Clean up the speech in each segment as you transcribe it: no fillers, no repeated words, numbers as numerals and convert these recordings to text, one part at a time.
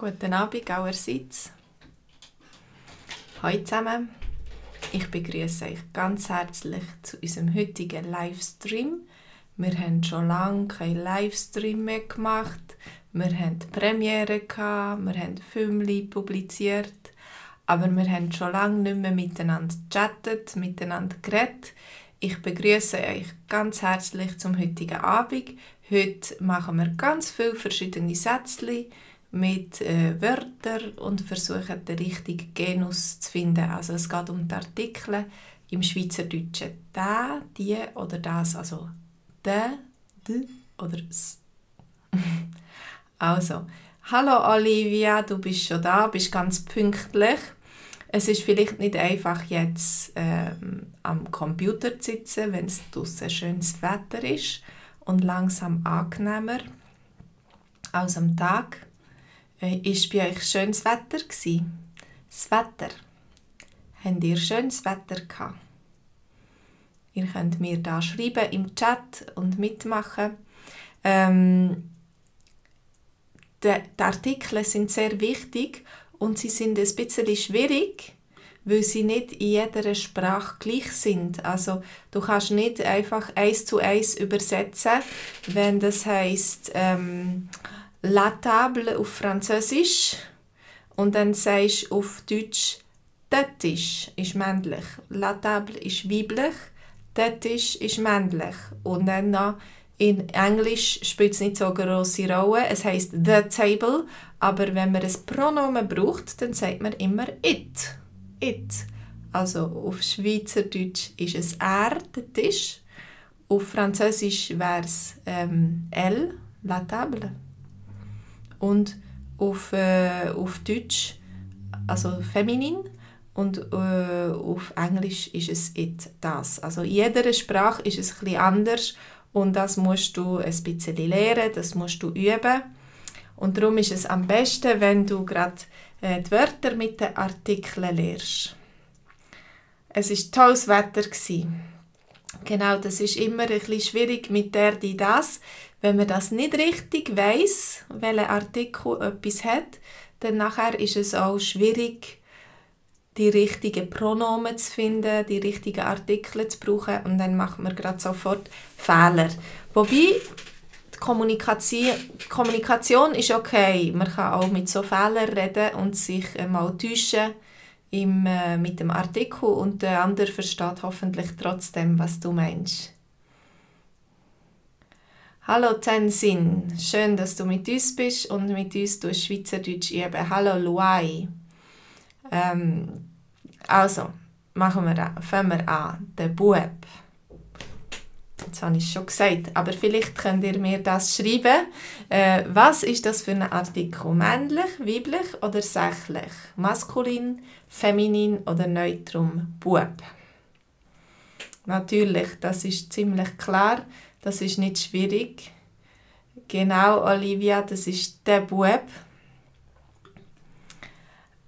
Guten Abend allerseits. Hallo zusammen. Ich begrüße euch ganz herzlich zu unserem heutigen Livestream. Wir haben schon lange keinen Livestream mehr gemacht. Wir hatten die Premiere, wir haben Filme publiziert, aber wir haben schon lange nicht mehr miteinander gechattet, miteinander geredet. Ich begrüße euch ganz herzlich zum heutigen Abend. Heute machen wir ganz viele verschiedene Sätze mit Wörtern und versuchen den richtigen Genus zu finden. Also es geht um die Artikel im Schweizerdeutschen. Der, die oder das. Also der, de oder s. Also, hallo Olivia, du bist schon da, bist ganz pünktlich. Es ist vielleicht nicht einfach jetzt am Computer zu sitzen, wenn es draussen schönes Wetter ist und langsam angenehmer als am Tag. Ist bei euch schönes Wetter gewesen? Das Wetter. Habt ihr schönes Wetter gehabt? Ihr könnt mir da schreiben im Chat und mitmachen. Die Artikel sind sehr wichtig und sie sind ein bisschen schwierig, weil sie nicht in jeder Sprache gleich sind. Also du kannst nicht einfach 1:1 übersetzen, wenn das heisst La table auf Französisch und dann sagst du auf Deutsch der Tisch ist männlich, La table ist weiblich, der Tisch ist männlich und dann noch in Englisch spielt es nicht so eine grosse Rolle, es heisst the table, aber wenn man ein Pronomen braucht, dann sagt man immer it. It. Also auf Schweizerdeutsch ist es er, der Tisch, auf Französisch wäre es elle, la table. Und auf Deutsch, also feminin, und auf Englisch ist es it, das. Also in jeder Sprache ist es etwas anders und das musst du ein bisschen lernen, das musst du üben. Und darum ist es am besten, wenn du gerade die Wörter mit den Artikeln lernst. Es war tolles Wetter. Genau, das ist immer ein bisschen schwierig mit der, die das. Wenn man das nicht richtig weiss, welcher Artikel etwas hat, dann nachher ist es auch schwierig, die richtigen Pronomen zu finden, die richtigen Artikel zu brauchen und dann macht man gerade sofort Fehler. Wobei, die Kommunikation ist okay. Man kann auch mit so Fehlern reden und sich mal täuschen mit dem Artikel und der andere versteht hoffentlich trotzdem, was du meinst. Hallo Tenzin, schön, dass du mit uns bist und mit uns durch Schweizerdeutsch üben. Hallo Luai. Also, fangen wir an. Der Bub. Jetzt habe ich es schon gesagt, aber vielleicht könnt ihr mir das schreiben. Was ist das für ein Artikel? Männlich, weiblich oder sächlich? Maskulin, feminin oder neutrum? Bub. Natürlich, das ist ziemlich klar. Das ist nicht schwierig. Genau, Olivia, das ist der Bub.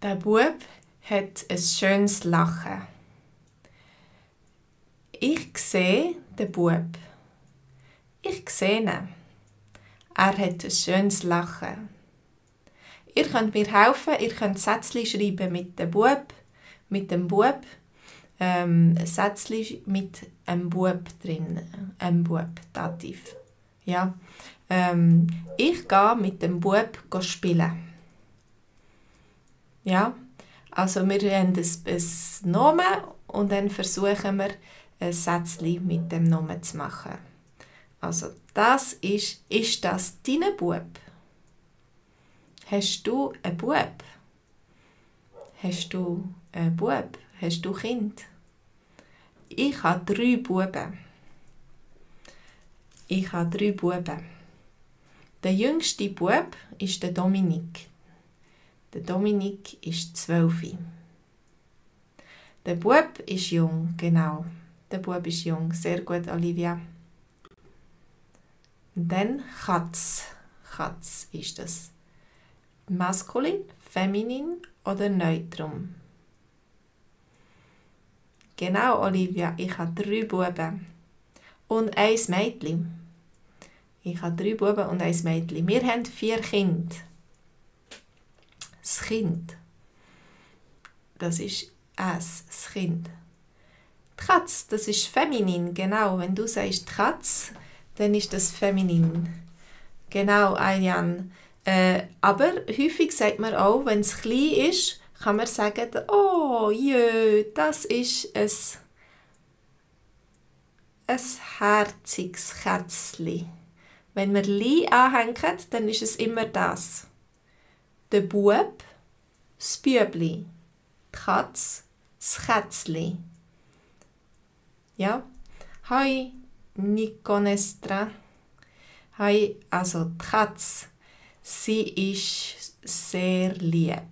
Der Bub hat ein schönes Lachen. Ich sehe den Bub. Ich sehe ihn. Er hat ein schönes Lachen. Ihr könnt mir helfen, ihr könnt Sätzchen schreiben mit dem Bub. Ein Sätzchen mit einem Bub drin. Ein Bub, Dativ. Ja. Ich gehe mit dem Bub spielen. Ja. Also wir haben ein Nomen und dann versuchen wir, ein Sätzchen mit dem Nomen zu machen. Also das ist das dein Bub? Hast du einen Bub? Hast du einen Bub? Hast du Kind? Ich habe 3 Buben. Ich habe 3 Buben. Der jüngste Bub ist der Dominik. Der Dominik ist 12. Der Bub ist jung, genau. Der Bub ist jung. Sehr gut, Olivia. Und dann Katz. Katz ist das. Maskulin, feminin oder neutrum? Genau, Olivia, ich habe 3 Buben und 1 Mädchen. Ich habe 3 Buben und 1 Mädchen. Wir haben 4 Kinder. Kind. Das ist es, das Kind. Die Katze, das ist feminin, genau. Wenn du sagst Katze, dann ist das feminin. Genau, Ariane. Aber häufig sagt man auch, wenn es klein ist, kann man sagen, oh, jö, das ist ein herziges Kätzchen. Wenn wir «li» anhängen, dann ist es immer das. Der Bub, das Bübli, die Katze, das Kätzli. Ja? Hoi, Niconestra. Hoi, also die Katze. Sie ist sehr lieb.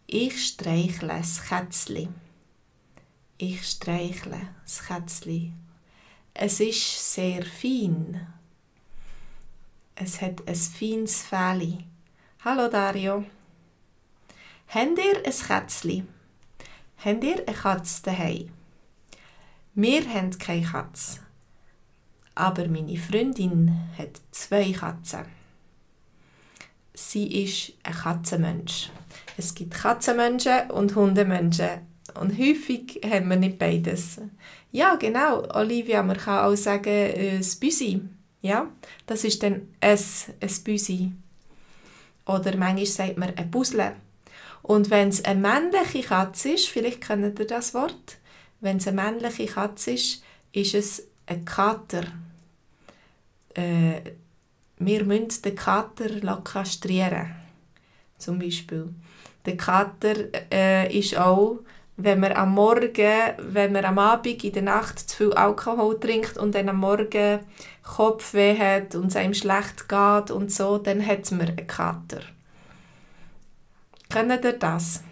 Ich streichle das Kätzli. Ich streichle das Kätzli. Es ist sehr fein. Es hat ein feines Fell. Hallo Dario. Habt ihr ein Kätzli? Habt ihr eine Katze daheim? Wir haben keine Katze. Aber meine Freundin hat 2 Katzen. Sie ist ein Katzenmensch. Es gibt Katzenmenschen und Hundemenschen. Und häufig haben wir nicht beides. Ja, genau, Olivia, man kann auch sagen, das Büsi. Ja, das ist dann ein Büsi. Oder manchmal sagt man ein Busle. Und wenn es eine männliche Katze ist, vielleicht kennt ihr das Wort, wenn es eine männliche Katze ist es ein Kater. Wir müssen den Kater kastrieren. Zum Beispiel. Der Kater ist auch, wenn man am Abend, in der Nacht zu viel Alkohol trinkt und dann am Morgen Kopfweh hat und es einem schlecht geht und so, dann hat man einen Kater. Kennt ihr das?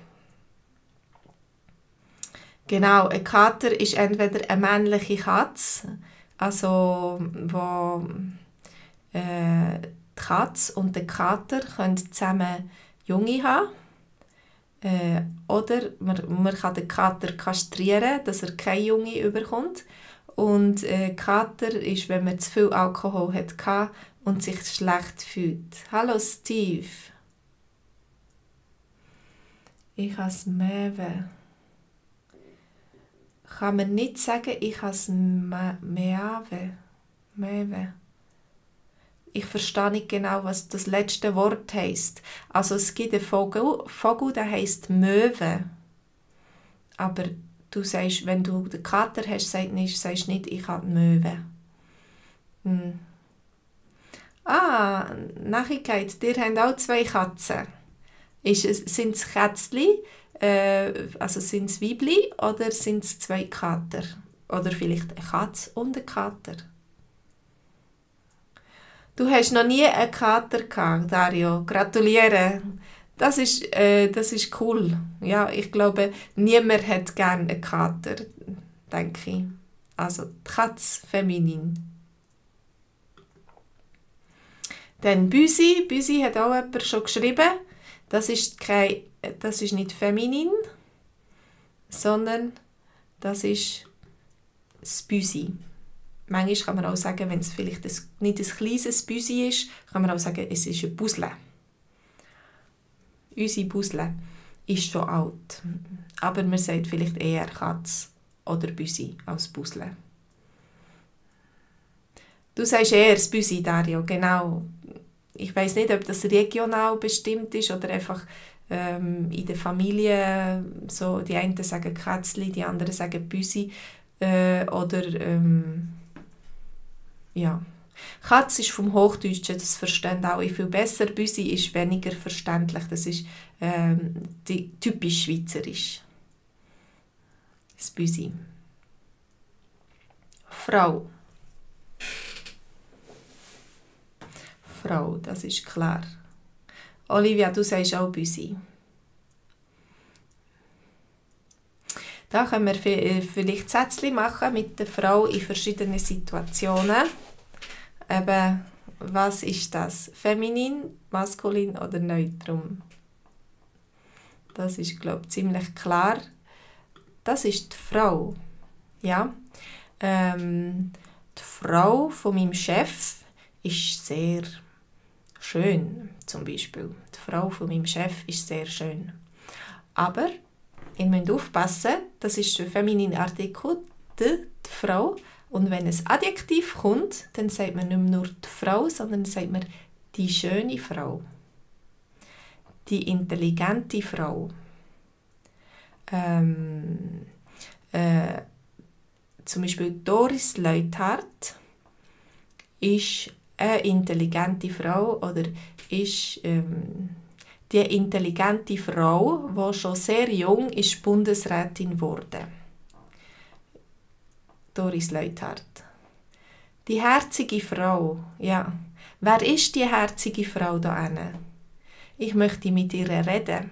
Genau, ein Kater ist entweder eine männliche Katze, also wo die Katze und der Kater können zusammen Junge haben. Oder man kann den Kater kastrieren, dass er keine Junge bekommt. Und Kater ist, wenn man zu viel Alkohol hatte und sich schlecht fühlt. Hallo Steve. Ich habe es Mewe. Kann man nicht sagen, ich habe es Mewe. Ich verstehe nicht genau, was das letzte Wort heisst. Also es gibt einen Vogel, der heisst Möwe. Aber du sagst, wenn du den Kater hast, sagst du nicht, ich habe Möwe. Nachigkeit, ihr habt auch 2 Katzen. Sind es Kätzchen, also sind es Weibli, oder sind es 2 Kater? Oder vielleicht eine Katze und ein Kater? Du hast noch nie einen Kater gehabt, Dario. Gratuliere. Das ist cool. Ja, ich glaube, niemand hat gerne einen Kater, denke ich. Also die Katze feminin. Dann Büsi. Büsi hat auch jemand schon geschrieben. Das ist nicht feminin, sondern das ist das Büsi. Manchmal kann man auch sagen, wenn es vielleicht nicht ein kleines Büsi ist, kann man auch sagen, es ist ein Busle. Unsere Busle ist schon alt, aber man sagt vielleicht eher Katze oder Büsi als Busle. Du sagst eher das Büsi, Dario, genau. Ich weiss nicht, ob das regional bestimmt ist oder einfach in der Familie, so, die einen sagen Kätzli, die anderen sagen Büsi oder ja. Katze ist vom Hochdeutschen, das verstehen alle viel besser. Büsi ist weniger verständlich, das ist typisch schweizerisch. Das Büsi. Frau. Frau, das ist klar. Olivia, du sagst auch Büsi. Da können wir vielleicht Sätzchen machen mit der Frau in verschiedenen Situationen. Eben, was ist das? Feminin, maskulin oder neutrum? Das ist, glaube ich, ziemlich klar. Das ist die Frau. Ja? Die Frau von meinem Chef ist sehr schön, zum Beispiel. Die Frau von meinem Chef ist sehr schön. Aber ihr müsst aufpassen, das ist der feminine Artikel, die Frau. Und wenn ein Adjektiv kommt, dann sagt man nicht mehr nur die Frau, sondern sagt man die schöne Frau, die intelligente Frau. Zum Beispiel Doris Leuthard ist eine intelligente Frau oder ist die intelligente Frau, die schon sehr jung ist Bundesrätin wurde. Doris Leuthard. Die herzige Frau, ja. Wer ist die herzige Frau da hinten? Ich möchte mit ihr reden.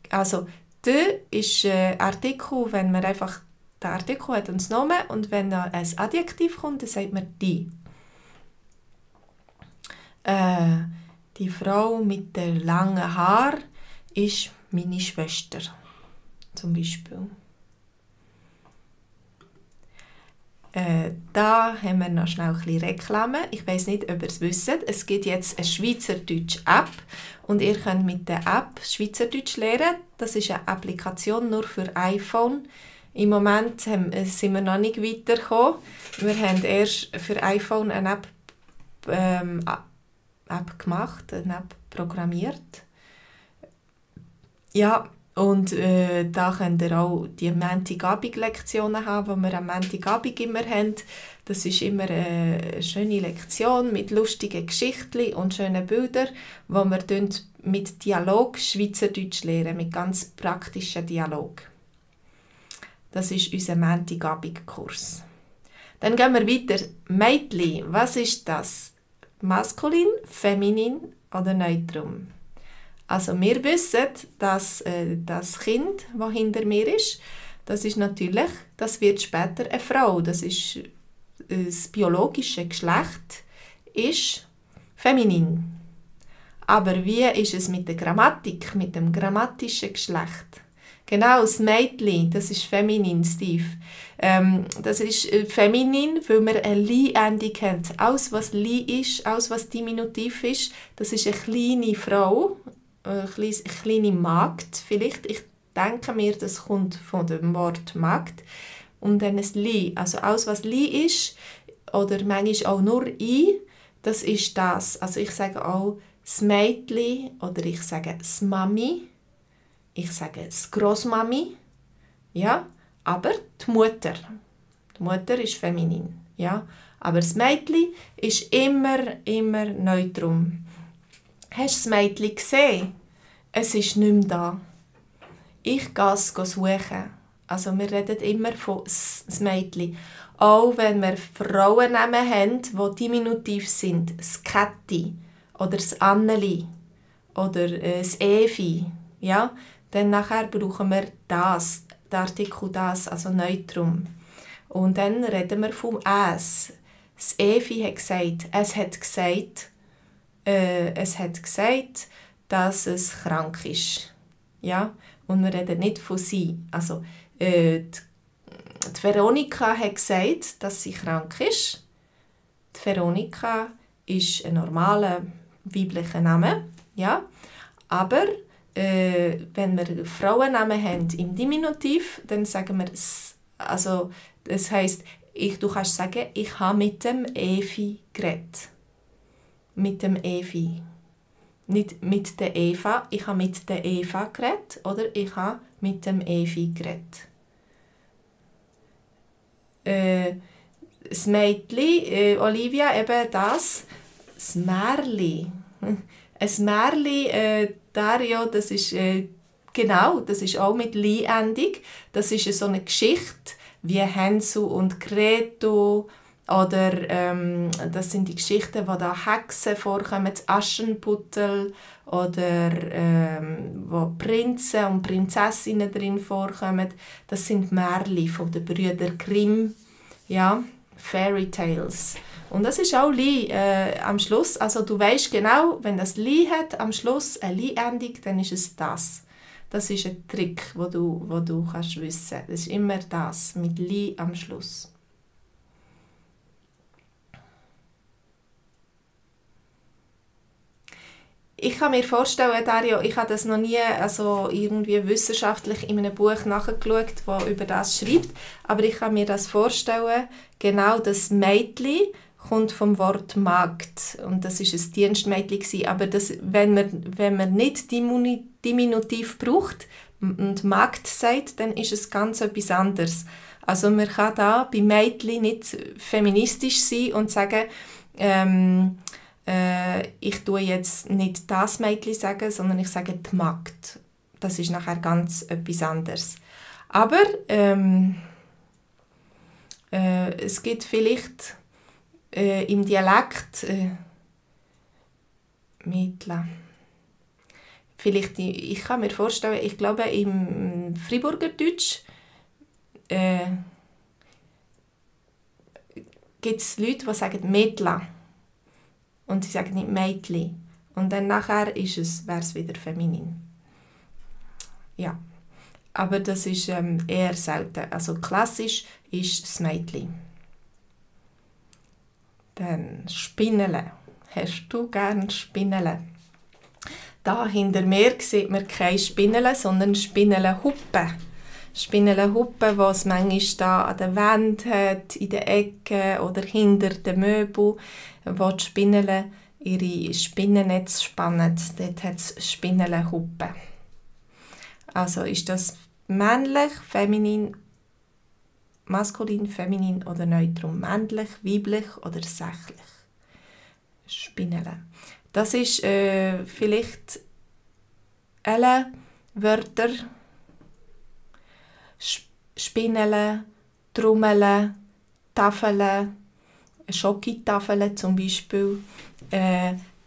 Also, «de» ist ein Artikel, wenn man einfach den Artikel hat und das Nomen, und wenn da ein Adjektiv kommt, dann sagt man «die». Die Frau mit den langen Haaren ist meine Schwester, zum Beispiel. Da haben wir noch schnell ein bisschen Reklame. Ich weiss nicht, ob ihr es wisst. Es gibt jetzt eine Schweizerdeutsch-App und ihr könnt mit der App Schweizerdeutsch lernen. Das ist eine Applikation nur für iPhone. Im Moment sind wir noch nicht weitergekommen. Wir haben erst für iPhone eine App gemacht, eine App programmiert. Ja, und da könnt ihr auch die Montagabend-Lektionen haben, die wir am Montagabend immer haben. Das ist immer eine schöne Lektion mit lustigen Geschichten und schönen Bildern, wo wir mit Dialog Schweizerdeutsch lernen, mit ganz praktischen Dialog. Das ist unser Montagabend-Kurs. Dann gehen wir weiter. Mädli, was ist das? Maskulin, feminin oder neutrum? Also wir wissen, dass das Kind, das hinter mir ist, das wird später eine Frau. Das biologische Geschlecht ist feminin. Aber wie ist es mit der Grammatik, mit dem grammatischen Geschlecht? Genau, das Mädchen, das ist feminin, Steve. Das ist feminin, weil wir eine Li-Endung haben. Alles, was Li ist, alles, was Diminutiv ist, das ist eine kleine Frau, eine kleine Magd vielleicht. Ich denke mir, das kommt von dem Wort Magd. Und dann ein Li, also alles, was Li ist, oder manchmal auch nur I, das ist das. Also ich sage auch das Mädchen oder ich sage das Mami. Ich sage das Grossmami, ja, aber die Mutter. Die Mutter ist feminin, ja. Aber das Mädchen ist immer neutrum. Hast du das Mädchen gesehen? Es ist nicht mehr da. Ich gehe es suchen. Also wir reden immer von das Mädchen. Auch wenn wir Frauennamen haben, die diminutiv sind. Das Kätti oder das Anneli oder das Evi, ja. Dann nachher brauchen wir das, den Artikel das, also Neutrum. Und dann reden wir vom «es». Das Evi hat gesagt, es hat gesagt, dass es krank ist. Ja? Und wir reden nicht von «sie». Also, die Veronika hat gesagt, dass sie krank ist. Die Veronika ist ein normaler weiblicher Name. Ja? Aber wenn wir Frauennamen haben im Diminutiv, dann sagen wir «s». Also, das heisst, du kannst sagen, ich habe mit dem Evi geredet. Mit dem Evi. Nicht mit der Eva, ich habe mit der Eva geredet oder ich habe mit dem Evi geredet. Das Mädchen, Olivia, eben das Märli. Ein Märli, Dario, das ist genau, das ist auch mit Li-Endung. Das ist so eine Geschichte wie Hänsel und Gretel oder das sind die Geschichten, wo da Hexen vorkommen, das Aschenputtel oder wo Prinzen und Prinzessinnen drin vorkommen. Das sind Märchen von den Brüdern Grimm, ja, Fairy Tales. Und das ist auch Li am Schluss. Also du weißt genau, wenn das Li hat am Schluss eine Li-Endung, dann ist es das. Das ist ein Trick, wo du kannst wissen. Das ist immer das, mit Li am Schluss. Ich kann mir vorstellen, Dario, ich habe das noch nie also irgendwie wissenschaftlich in einem Buch nachgeschaut, das über das schreibt, aber ich kann mir das vorstellen, genau das Mädchen kommt vom Wort Magd und das ist ein Dienstmädchen gewesen. Aber das, wenn man nicht Diminutiv braucht und Magd sagt, dann ist es ganz etwas anderes. Also man kann da bei Mädchen nicht feministisch sein und sagen, ich tue jetzt nicht das Mädchen sagen, sondern ich sage die Magd. Das ist nachher ganz etwas anderes. Aber es gibt vielleicht im Dialekt Mädchen. Vielleicht, ich kann mir vorstellen, ich glaube im Friburger Deutsch gibt es Leute, die sagen Mädchen. Und sie sagen nicht Mädchen. Und dann nachher wäre es wieder feminin. Ja. Aber das ist eher selten. Also klassisch ist das Mädchen. Dann Spinnele. Hast du gerne Spinnele? Da hinter mir sieht man keine Spinnele, sondern Spinnelehuppen. Spinnelehuppen, die es manchmal da an der Wand hat, in den Ecken oder hinter den Möbeln, wo die Spinnele ihre Spinnennetze spannen. Dort hat es Spinnelehuppen. Also ist das männlich, feminin, maskulin, feminin oder neutrum? Männlich, weiblich oder sächlich? Spinnele. Das ist vielleicht alle Wörter. Spinnele, Trommele, Tafeln, Schokitafeln zum Beispiel.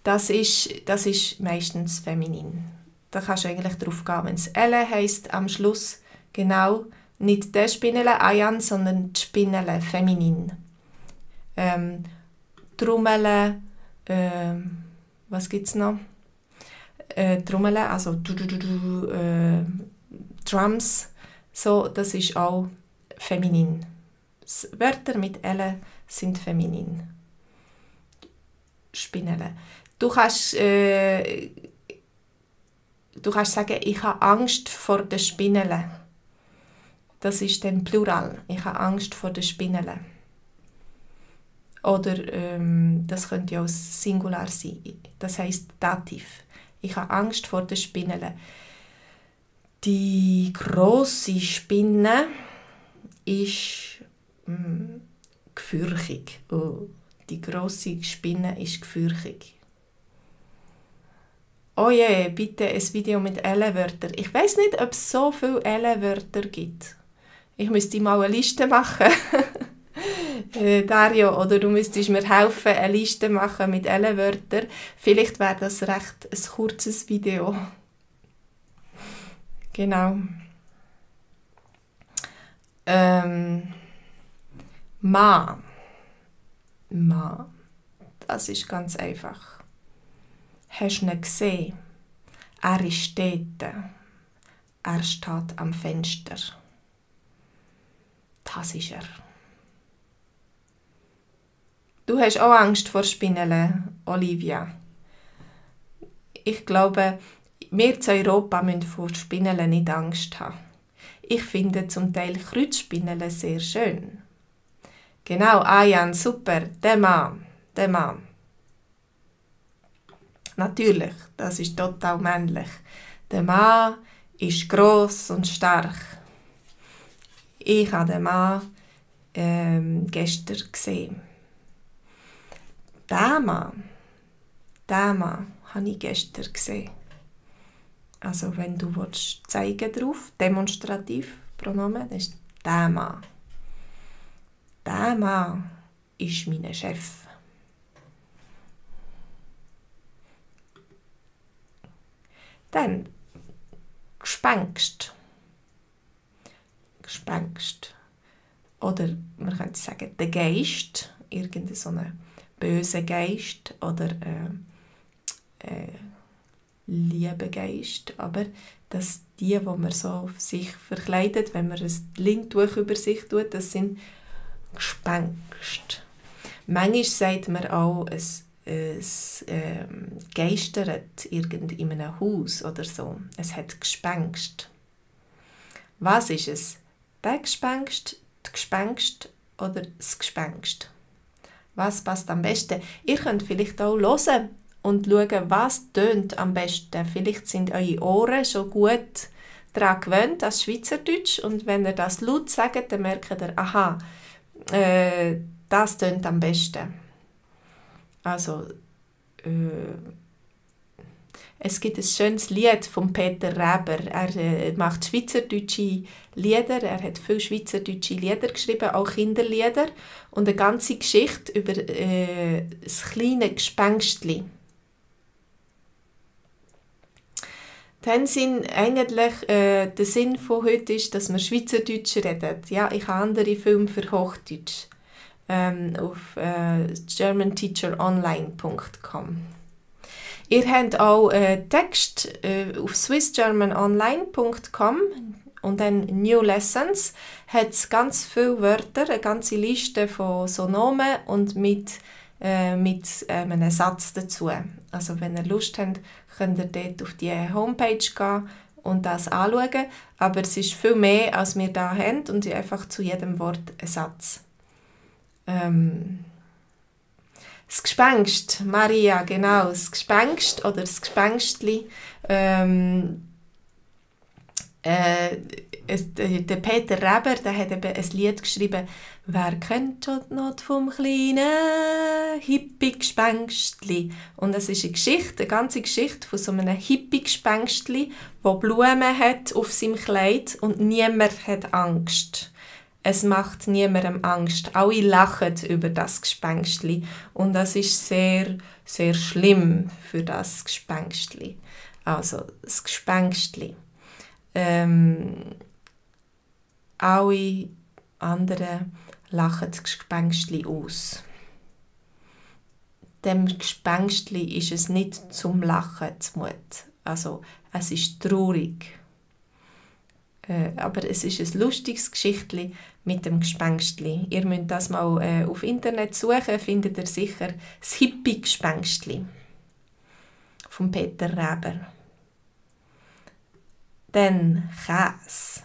Das ist meistens feminin. Da kannst du eigentlich drauf gehen, wenn es «elle» heisst am Schluss. Genau, nicht der Spinnele, Ayan, sondern die Spinnele, feminin. Trommele, was gibt es noch? Trommele, also Drums, so, das ist auch feminin. Wörter mit «elle» sind feminin. Spinnele. Du kannst sagen, ich habe Angst vor den Spinnele. Das ist dann Plural. Ich habe Angst vor den Spinnele. Oder das könnte ja auch Singular sein. Das heisst Dativ. Ich habe Angst vor den Spinnele. Die grosse Spinne ist gefürchig. Oh, die grosse Spinne ist gefürchig. Oh je, bitte ein Video mit Elle-Wörtern. Ich weiss nicht, ob es so viele Elle-Wörter gibt. Ich müsste mal eine Liste machen. Dario, oder du müsstest mir helfen, eine Liste machen mit Elle-Wörtern. Vielleicht wäre das recht ein kurzes Video. Genau. Ma. Das ist ganz einfach. Hast du ihn gesehen? Er ist dort. Er steht am Fenster. Das ist er. Du hast auch Angst vor Spinnele, Olivia. Ich glaube, wir in Europa müssen vor Spinnele nicht Angst haben. Ich finde zum Teil Kreuzspinnele sehr schön. Genau, Ayan, super, der Mann. Natürlich, das ist total männlich. Der Mann ist gross und stark. Ich habe den Mann gestern gesehen. Den Mann habe ich gestern gesehen. Also wenn du zeigen drauf, demonstrativ Pronomen, das ist der Mann. Der Mann ist mein Chef. Dann Gespenst. Oder man könnte sagen, der Geist, irgendein so ein böser Geist oder Liebegeist, aber dass die man so sich verkleidet, wenn man ein Lindtuch über sich tut, das sind Gespenst. Manchmal sagt man auch ein es geistert in einem Haus oder so. Es hat Gespenst. Was ist es? Der Gespenst, die Gespenst oder das Gespenst? Was passt am besten? Ihr könnt vielleicht auch hören und schauen, was tönt am besten. Vielleicht sind eure Ohren schon gut daran gewöhnt, als Schweizerdeutsch. Und wenn ihr das laut sagt, dann merkt ihr, aha, das tönt am besten. Also, es gibt ein schönes Lied von Peter Reber. Er macht schweizerdeutsche Lieder. Er hat viele schweizerdeutsche Lieder geschrieben, auch Kinderlieder. Und eine ganze Geschichte über das kleine Gespenstli. Dann sind eigentlich, der Sinn von heute ist, dass wir Schweizerdeutsch reden. Ja, ich habe andere Filme für Hochdeutsch auf germanteacheronline.com. Ihr habt auch Text auf swissgermanonline.com und dann New Lessons hat es ganz viele Wörter, eine ganze Liste von so Nomen und mit einem Satz dazu. Also wenn ihr Lust habt, könnt ihr dort auf die Homepage gehen und das anschauen. Aber es ist viel mehr, als wir da haben und einfach zu jedem Wort ein Satz. Das Gespenst, Maria, genau, das Gespenst oder das Gespenstli. Der Peter Reber, der hat eben ein Lied geschrieben, «Wer kennt schon noch vom kleinen Hippie-Gespenstli?» Und es ist eine ganze Geschichte von so einem Hippie-Gespenstli, das Blumen hat auf seinem Kleid und niemand hat Angst. Es macht niemandem Angst. Alle lachen über das Gespenstli. Und das ist sehr, sehr schlimm für das Gespenstli. Also, das Gespenstli. Alle anderen lachen das Gespenstli aus. Dem Gespenstli ist es nicht zum Lachen zumut. Also, es ist traurig. Aber es ist ein lustiges Geschichtli mit dem Gespenstli. Ihr müsst das mal auf Internet suchen, findet ihr sicher das Hippie-Gespenstli von Peter Reber. Dann Käse.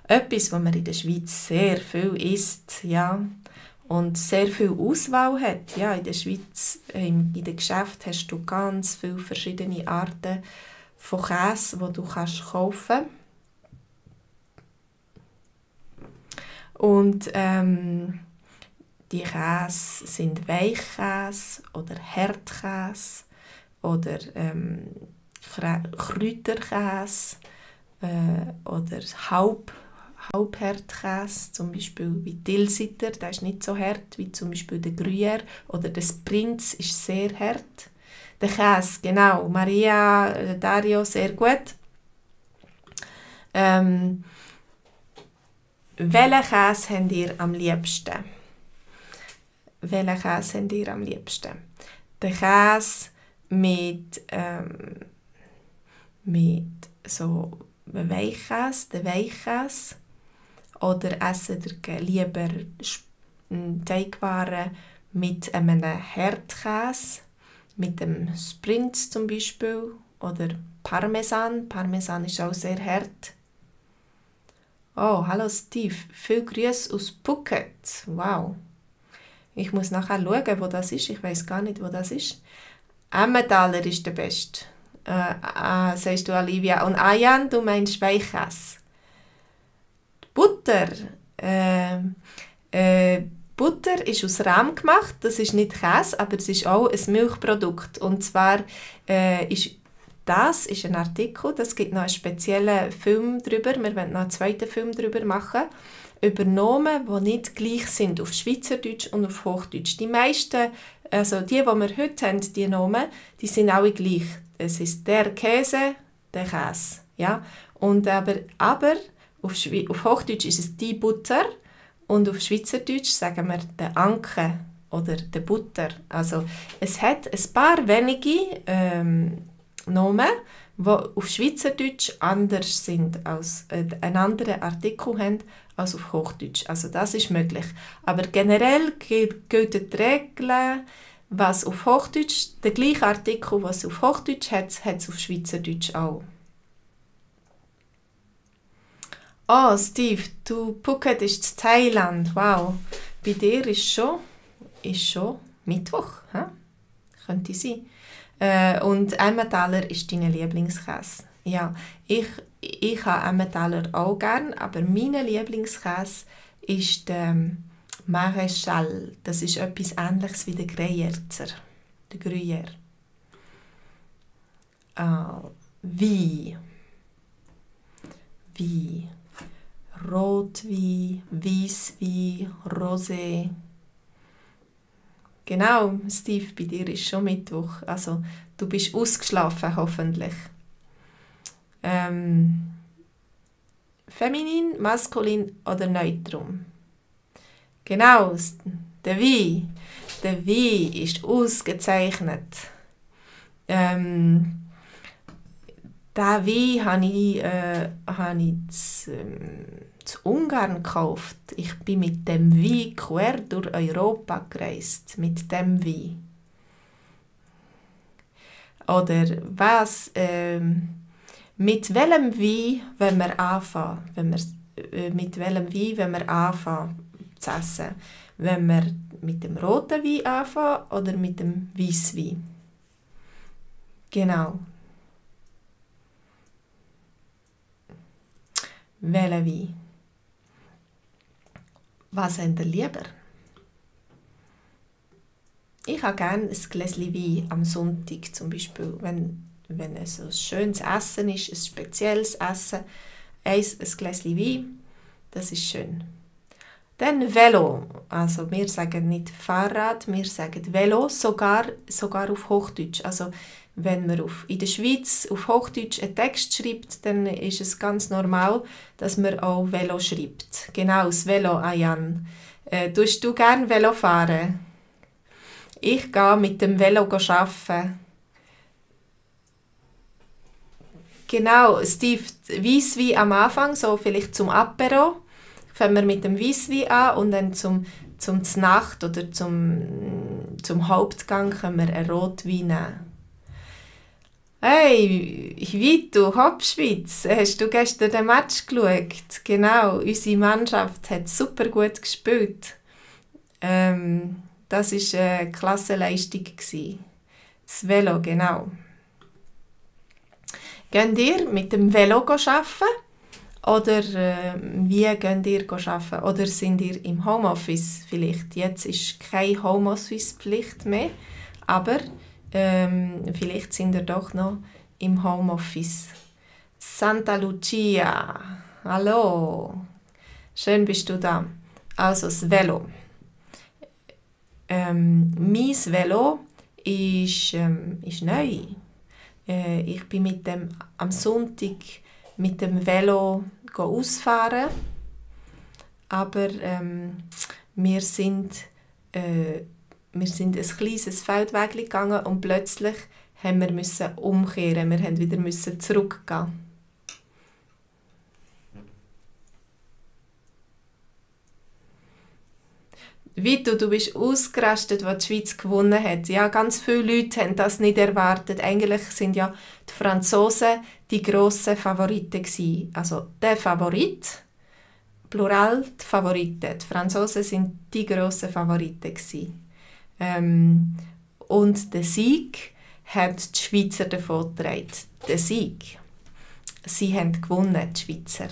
Etwas, was man in der Schweiz sehr viel isst, ja, und sehr viel Auswahl hat. Ja, in der Schweiz, in den Geschäften hast du ganz viele verschiedene Arten von Käse, die du kaufen kannst. Und die Käse sind Weichkäse oder Hartkäse oder Kräuterkäse oder Halbhartkäse, zum Beispiel wie Tilsiter, der ist nicht so hart wie zum Beispiel der Gruyère oder der Prinz ist sehr hart. Der Käse, genau, Maria, Dario, sehr gut. Welchen Käse habt ihr am liebsten? Welchen Käse habt ihr am liebsten? Der Käse mit so Weichkäse, den Weichkäse, oder essen ihr lieber Teigwaren mit einem Hartkäse, mit dem Prinz zum Beispiel, oder Parmesan. Parmesan ist auch sehr hart. Oh, hallo Steve, viel Grüße aus Phuket. Wow. Ich muss nachher schauen, wo das ist. Ich weiß gar nicht, wo das ist. Emmentaler ist der Beste. Sagst du, Olivia. Und Ayan, du meinst Weichkäse. Butter. Butter ist aus Rahm gemacht. Das ist nicht Käse, aber es ist auch ein Milchprodukt. Und zwar ist ein Artikel, das gibt noch einen speziellen Film darüber. Wir wollen noch einen zweiten Film darüber machen. Über Nomen, die nicht gleich sind auf Schweizerdeutsch und auf Hochdeutsch. Die meisten, also die wir heute haben, die Nomen, die sind alle gleich. Es ist der Käse, der Käse. Ja? Und aber auf Hochdeutsch ist es die Butter und auf Schweizerdeutsch sagen wir der Anke oder der Butter. Also es hat ein paar wenige Nomen, die auf Schweizerdeutsch anders sind, als einen anderen Artikel haben als auf Hochdeutsch. Also das ist möglich. Aber generell gilt die Regel, was auf Hochdeutsch, der gleiche Artikel, was es auf Hochdeutsch hat, hat es auf Schweizerdeutsch auch. Oh, Steve, Phuket ist in Thailand. Wow. Bei dir ist schon Mittwoch. He? Könnte sein. Und Emmentaler ist dein Lieblingskäse. Ja, ich habe Emmentaler auch gern, aber mein Lieblingskäse ist der Maréchal. Das ist etwas Ähnliches wie der Gruyerzer. Der Gruyère. Wein. Rotwein, Weisswein, Rosé. Genau, Steve, bei dir ist schon Mittwoch. Also, du bist ausgeschlafen, hoffentlich. Feminin, maskulin oder neutrum? Genau, der Wein. Der Wein ist ausgezeichnet. Diesen Wein habe ich zu Ungarn gekauft. Ich bin mit dem Wein quer durch Europa gereist. Mit dem Wein. Oder was? Mit welchem Wein wollen wir anfangen? Mit welchem Wein wollen wir anfangen zu essen? Wollen wir mit dem roten Wein anfangen oder mit dem Weisswein? Genau. Welchen Wein? Was habt ihr lieber? Ich habe gerne ein Gläschen Wein am Sonntag, zum Beispiel, wenn es ein schönes Essen ist, ein spezielles Essen, ein Gläschen Wein, das ist schön. Dann Velo, also wir sagen nicht Fahrrad, wir sagen Velo, sogar auf Hochdeutsch. Also wenn man in der Schweiz auf Hochdeutsch einen Text schreibt, dann ist es ganz normal, dass man auch Velo schreibt. Genau, das Velo, Ayan. Tust du gerne Velo fahren? Ich gehe mit dem Velo arbeiten. Genau, Steve, Weisswein am Anfang, so vielleicht zum Apero. Fangen wir mit dem Weisswein an und dann zum Znacht oder zum Hauptgang können wir einen Rotwein nehmen. Hey, Vito, Hauptschweiz, hast du gestern den Match geschaut? Genau, unsere Mannschaft hat super gut gespielt. Das war eine Klassenleistung. Das Velo, genau. Geht ihr mit dem Velo arbeiten? Oder wie geht ihr arbeiten? Oder sind ihr im Homeoffice vielleicht? Jetzt ist keine Homeoffice-Pflicht mehr, aber vielleicht sind ihr doch noch im Homeoffice. Santa Lucia, hallo, schön bist du da. Also das Velo. Mein Velo ist neu. Ich bin am Sonntag mit dem Velo ausfahren, aber wir sind ein kleines Feldweg gegangen und plötzlich mussten wir umkehren. Wir mussten wieder zurückgehen. Vito, du bist ausgerastet, als die Schweiz gewonnen hat. Ja, ganz viele Leute haben das nicht erwartet. Eigentlich sind ja die Franzosen die grossen Favoriten gewesen. Also der Favorit, Plural, die Favoriten. Die Franzosen sind die grossen Favoriten gewesen. Und den Sieg haben die Schweizer davongetragen. Den Sieg. Sie haben gewonnen, die Schweizer.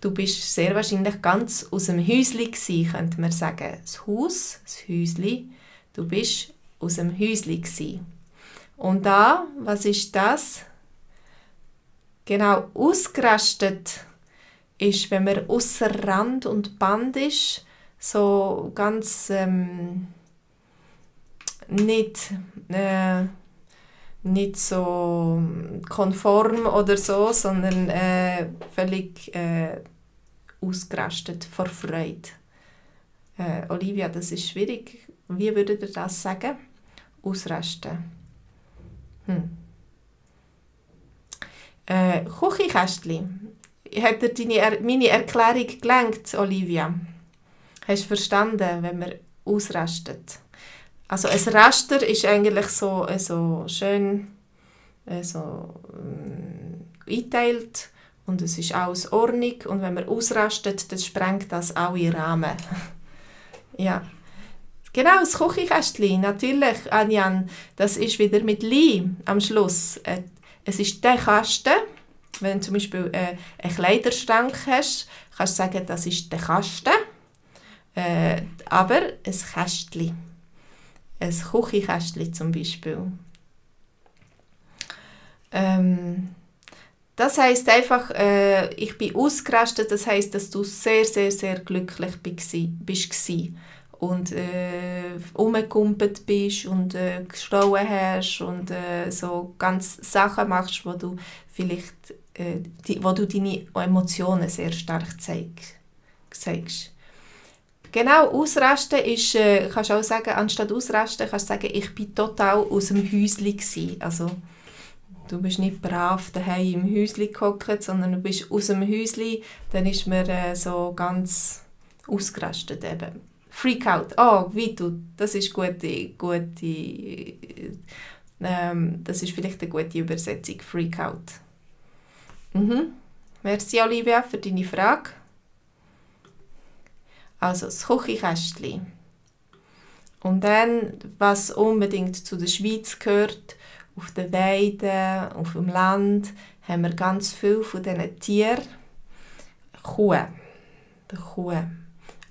Du bist sehr wahrscheinlich ganz aus dem Häusli gsi, könnte man sagen. Das Haus, das Häusli. Du bist aus dem Häusli gsi. Und da, was ist das? Genau, ausgerastet ist, wenn man ausser Rand und Band ist, so ganz nicht so konform oder so, sondern völlig ausgerastet vor Freude. Olivia, das ist schwierig. Wie würdet ihr das sagen? Ausrasten. Küchenkästchen. Hat dir meine Erklärung gelenkt, Olivia? Hast du verstanden, wenn man ausrastet? Also ein Raster ist eigentlich so schön eingeteilt und es ist alles ordentlich und wenn man ausrastet, dann sprengt das alle Rahmen. Ja. Genau, das Küchenkästchen, natürlich, Anjan, das ist wieder mit Leim am Schluss. Es ist der Kasten, wenn du zum Beispiel einen Kleiderschrank hast, kannst du sagen, das ist der Kasten, aber ein Kästchen, ein Küchenkästchen zum Beispiel. Das heisst einfach, ich bin ausgerastet, das heisst, dass du sehr, sehr, sehr glücklich bist und rumgekumpelt bist und geschrauen hast und so ganz Sachen machst, wo du vielleicht wo du deine Emotionen sehr stark zeigst. Genau, ausrasten ist, kannst du auch sagen, anstatt ausrasten, kannst du sagen, ich bin total aus dem Häuschen gewesen. Also, du bist nicht brav daheim im Häuschen gehockt, sondern du bist aus dem Häuschen, dann ist man so ganz ausgerastet eben. Freakout, oh, wie du, das ist das ist vielleicht eine gute Übersetzung, Freakout. Merci Olivia für deine Frage. Also das Küchenkästchen. Und dann, was unbedingt zu der Schweiz gehört, auf den Weiden, auf dem Land, haben wir ganz viel von diesen Tieren. Kuh. Die Kuh.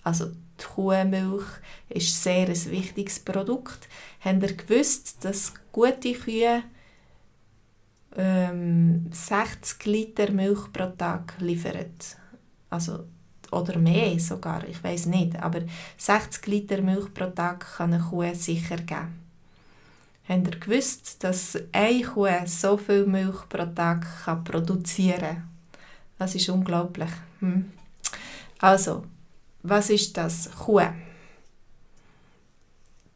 Also die Kuhmilch ist sehr ein wichtiges Produkt. Habt ihr gewusst, dass gute Kühe 60 Liter Milch pro Tag liefern? Also, oder mehr sogar, ich weiß nicht. Aber 60 Liter Milch pro Tag kann eine Kuh sicher geben. Habt ihr gewusst, dass eine Kuh so viel Milch pro Tag produzieren kann? Das ist unglaublich. Also, was ist das? Kuh.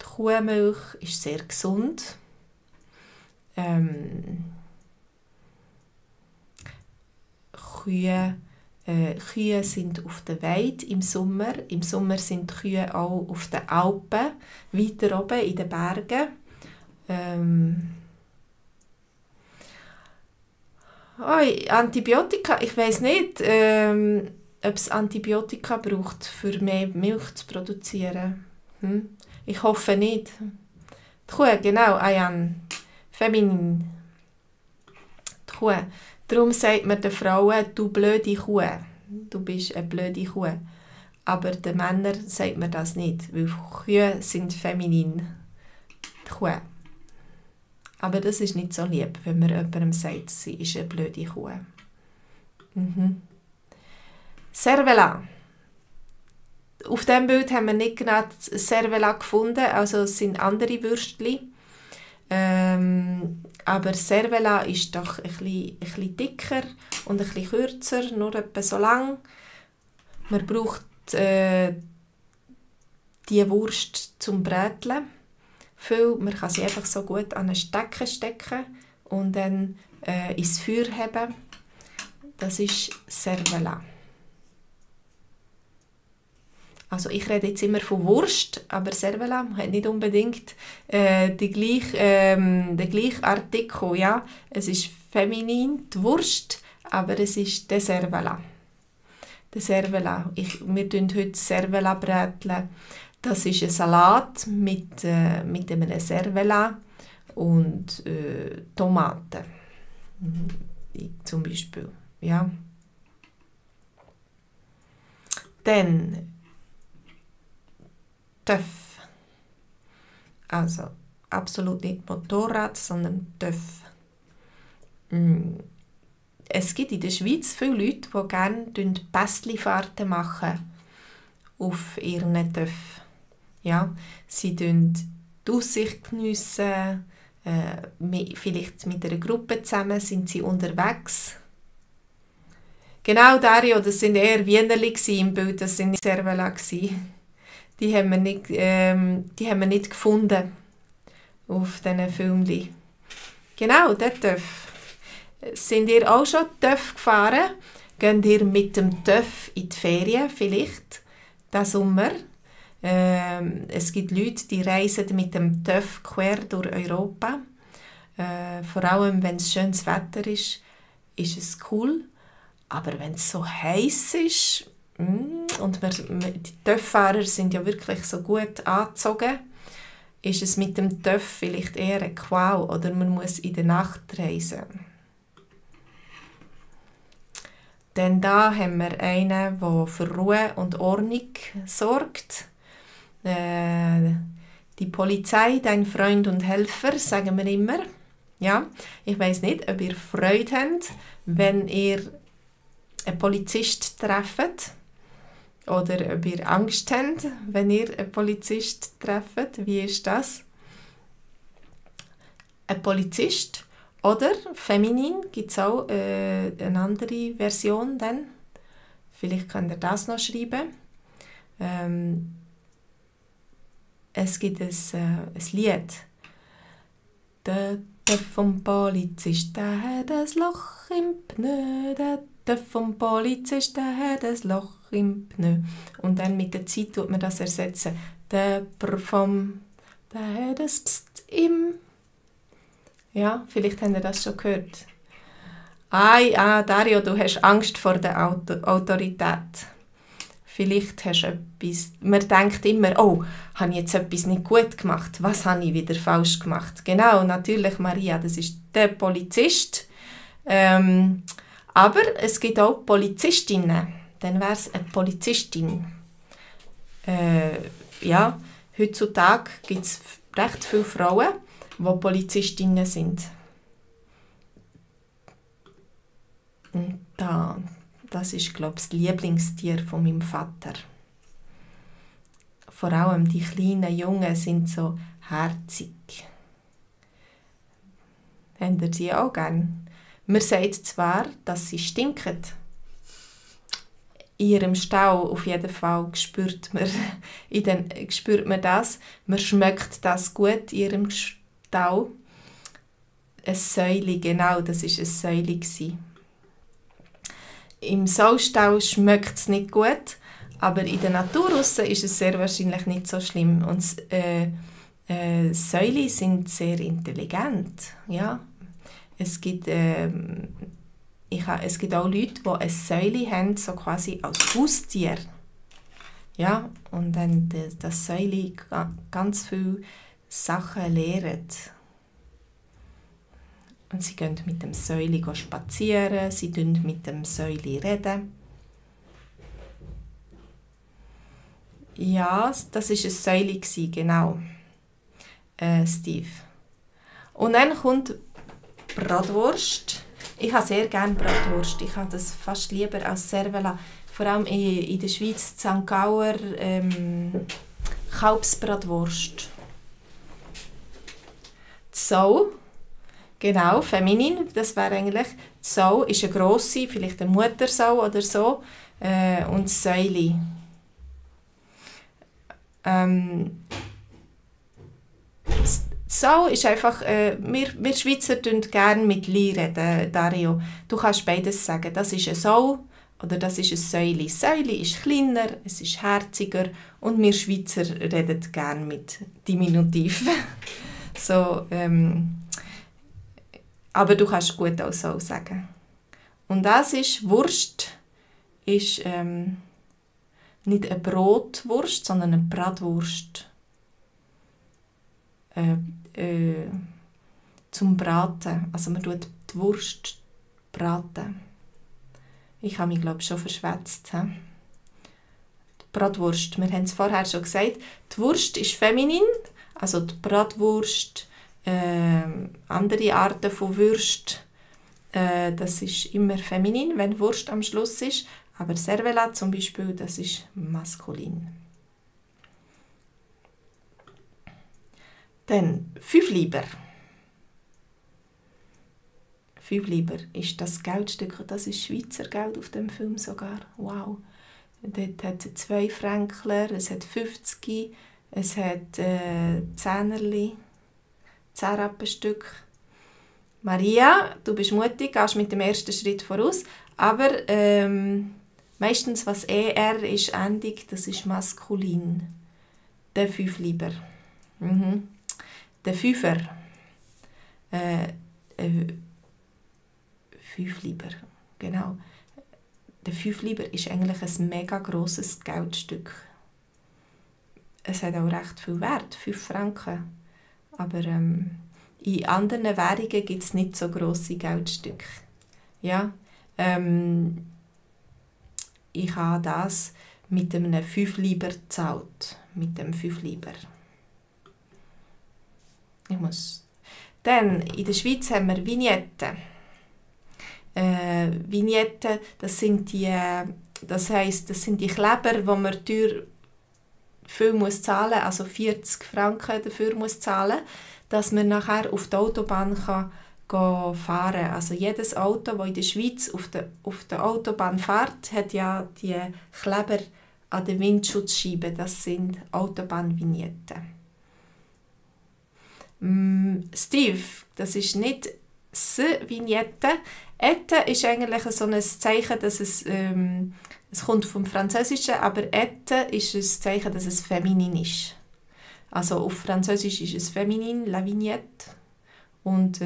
Die Kuhmilch ist sehr gesund. Kühe sind auf der Weide im Sommer. Im Sommer sind die Kühe auch auf den Alpen, weiter oben in den Bergen. Antibiotika, ich weiss nicht, ob es Antibiotika braucht, für mehr Milch zu produzieren. Ich hoffe nicht. Die Kuh, genau, Ayan. Feminin. Die Kuh. Darum sagt man den Frauen, du blöde Kuh. Du bist eine blöde Kuh. Aber den Männern sagt man das nicht, weil Kühe sind feminin. Die Kuh. Aber das ist nicht so lieb, wenn man jemandem sagt, sie ist eine blöde Kuh. Cervela. Auf diesem Bild haben wir nicht genau Cervela gefunden, also es sind andere Würstchen. Aber Cervela ist doch ein bisschen dicker und ein bisschen kürzer, nur etwa so lang. Man braucht die Wurst zum Bräteln. Man kann sie einfach so gut an einen Stecken stecken und dann ins Feuer heben. Das ist Cervela. Also ich rede jetzt immer von Wurst, aber Cervela hat nicht unbedingt den gleichen Artikel. Ja? Es ist feminin, die Wurst, aber es ist der Cervela. Der Cervela. Wir tun heute Cervela bräteln. Das ist ein Salat mit einem Cervela und Tomaten. Zum Beispiel. Ja. Dann Töff. Also absolut nicht Motorrad, sondern Töff. Es gibt in der Schweiz viele Leute, die gerne Pässli-Fahrten machen auf ihren Töff. Ja, sie geniessen die Aussicht, vielleicht mit einer Gruppe zusammen sind sie unterwegs. Genau, Dario, das sind eher Wienerli im Bild, das sind nicht Cervela. Die haben wir nicht gefunden auf diesen Filmchen. Genau, der Töff. Sind ihr auch schon Töff gefahren? Geht ihr mit dem Töff in die Ferien vielleicht diesen Sommer? Es gibt Leute, die reisen mit dem TÜV quer durch Europa. Vor allem, wenn es schönes Wetter ist es cool. Aber wenn es so heiß ist, und die TÜV-Fahrer sind ja wirklich so gut angezogen, ist es mit dem TÜV vielleicht eher ein Qual oder man muss in der Nacht reisen. Denn da haben wir einen, der für Ruhe und Ordnung sorgt. Die Polizei, dein Freund und Helfer, sagen wir immer. Ja, ich weiss nicht, ob ihr Freude habt, wenn ihr einen Polizist trefft. Oder ob ihr Angst habt, wenn ihr einen Polizist trefft. Wie ist das? Ein Polizist oder feminin gibt es auch eine andere Version dann. Vielleicht könnt ihr das noch schreiben. Es gibt ein Lied. Der vom Polizist, der hat ein Loch im Pneu. Der vom Polizist, der hat ein Loch im Pneu. Und dann mit der Zeit tut man das ersetzen. Der vom, der hat ein Psst im. Ja, vielleicht habt ihr das schon gehört. Dario, du hast Angst vor der Autorität. Vielleicht hast du etwas... Man denkt immer, oh, habe ich jetzt etwas nicht gut gemacht? Was habe ich wieder falsch gemacht? Genau, natürlich, Maria, das ist der Polizist. Aber es gibt auch Polizistinnen. Dann wäre es eine Polizistin. Ja, heutzutage gibt es recht viele Frauen, die Polizistinnen sind. Und das ist, glaube ich, das Lieblingstier von meinem Vater. Vor allem die kleinen Jungen sind so herzig. Habt ihr die auch gern? Man sagt zwar, dass sie stinken. In ihrem Stau auf jeden Fall spürt man das. Man schmeckt das gut in ihrem Stau. Ein Säuli, genau, das war ein Säuli. Im Saustall schmeckt es nicht gut, aber in der Natur ist es sehr wahrscheinlich nicht so schlimm. Und Säuli sind sehr intelligent. Ja? Es gibt auch Leute, die ein Säuli haben, so quasi als Haustier. Ja? Und dann das Säuli ganz viele Sachen lernt. Und sie gehen mit dem Säuli spazieren, sie reden mit dem Säuli. Ja, das war ein Säuli, genau, Steve. Und dann kommt Bratwurst. Ich habe sehr gerne Bratwurst. Ich habe das fast lieber als Cervela. Vor allem in der Schweiz, die St. Gauer Kalbsbratwurst. So. Genau, feminin, das wäre eigentlich, die Sau ist eine grosse, vielleicht eine Muttersau oder so, und das Säuli. Die Sau ist einfach, wir Schweizer reden gerne mit «li» reden, Dario. Du kannst beides sagen, das ist eine Sau oder das ist ein Säuli. Das Säuli ist kleiner, es ist herziger und wir Schweizer reden gerne mit Diminutiv. So, aber du kannst gut auch so sagen. Und das ist Wurst, ist nicht eine Brotwurst, sondern eine Bratwurst. Zum Braten. Also man tut die Wurst braten. Ich habe mich, glaube ich, schon verschwätzt. Die Bratwurst, wir haben es vorher schon gesagt, die Wurst ist feminin, also die Bratwurst, andere Arten von Würst, das ist immer feminin, wenn Wurst am Schluss ist, aber Cervela zum Beispiel, das ist maskulin. Dann 5 Lieber. 5 Lieber ist das Geldstück, das ist Schweizer Geld auf dem Film sogar. Wow. Dort hat es 2 Fränkler, es hat 50, es hat 10erli. 10 Rappenstück. Maria, du bist mutig, gehst mit dem ersten Schritt voraus, aber meistens, was ER ist, Endung, das ist maskulin. Der 5 lieber. Mhm. Der 5er. 5 lieber. Genau. Der 5 lieber ist eigentlich ein mega grosses Geldstück. Es hat auch recht viel Wert, 5 Franken. Aber in anderen Währungen gibt es nicht so grosse Geldstücke. Ja, ich habe das mit einem 5 lieber gezahlt. Mit dem 5 lieber. Dann, in der Schweiz haben wir Vignetten. Vignetten, das sind die Kleber, wo man teuer viel muss zahlen, also 40 Franken dafür muss zahlen, dass man nachher auf der Autobahn kann fahren kann. Also jedes Auto, das in der Schweiz auf der Autobahn fährt, hat ja die Kleber an den Windschutzscheiben. Das sind Autobahnvignetten. Steve, das ist nicht Vignette. Ette ist eigentlich so ein Zeichen, dass es kommt vom Französischen, aber Ette ist ein Zeichen, dass es feminin ist. Also auf Französisch ist es feminin, la vignette, und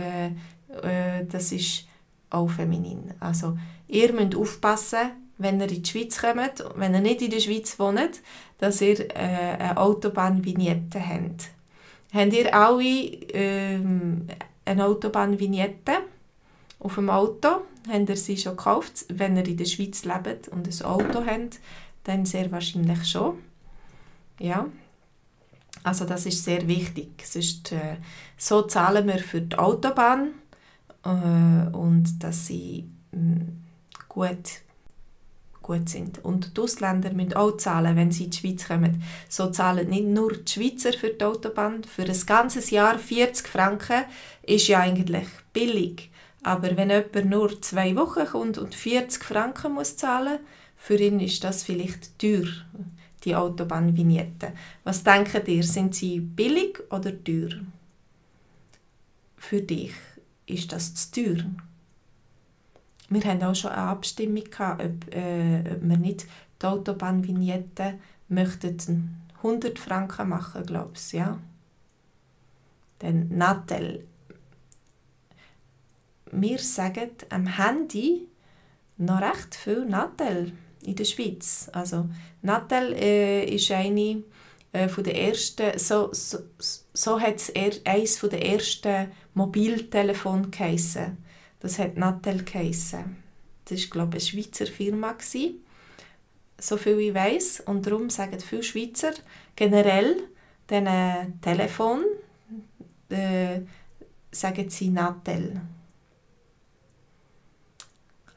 das ist auch feminin. Also ihr müsst aufpassen, wenn ihr in die Schweiz kommt, wenn ihr nicht in der Schweiz wohnt, dass ihr eine Autobahnvignette habt. Habt ihr alle eine Autobahnvignette auf dem Auto? Habt ihr sie schon gekauft? Wenn ihr in der Schweiz lebt und ein Auto habt, dann sehr wahrscheinlich schon. Ja. Also das ist sehr wichtig. Sonst, so zahlen wir für die Autobahn und dass sie gut sind. Und die Ausländer müssen auch zahlen, wenn sie in die Schweiz kommen. So zahlen nicht nur die Schweizer für die Autobahn. Für ein ganzes Jahr 40 Franken ist ja eigentlich billig. Aber wenn jemand nur 2 Wochen kommt und 40 Franken muss zahlen, für ihn ist das vielleicht teuer, die Autobahnvignette. Was denkt ihr? Sind sie billig oder teuer? Für dich ist das zu teuer. Wir hatten auch schon eine Abstimmung gehabt, ob wir nicht die Autobahnvignette möchten 100 Franken machen, glaube ich. Ja? Dann Nattel. Wir sagen am Handy noch recht viel Nattel in der Schweiz. Also Nattel ist eine von der ersten, so hat es eines von der ersten Mobiltelefone geheissen. Das hat Nattel geheissen. Das war, glaube ich, eine Schweizer Firma, so viel ich weiss. Und darum sagen viele Schweizer generell diesen Telefon sagen sie Nattel.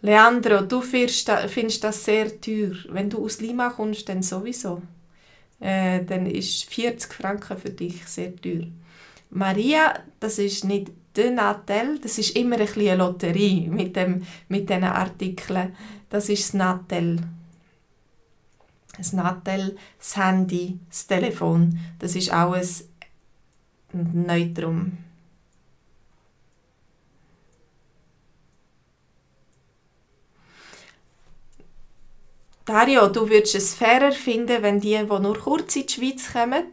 Leandro, du findest das sehr teuer. Wenn du aus Lima kommst, dann sowieso. Dann ist 40 Franken für dich sehr teuer. Maria, das ist nicht der Nattel, das ist immer ein bisschen eine Lotterie mit diesen Artikeln. Das ist das Nattel. Das Nattel, das Handy, das Telefon, das ist alles ein Neutrum. Dario, du würdest es fairer finden, wenn die nur kurz in die Schweiz kommen,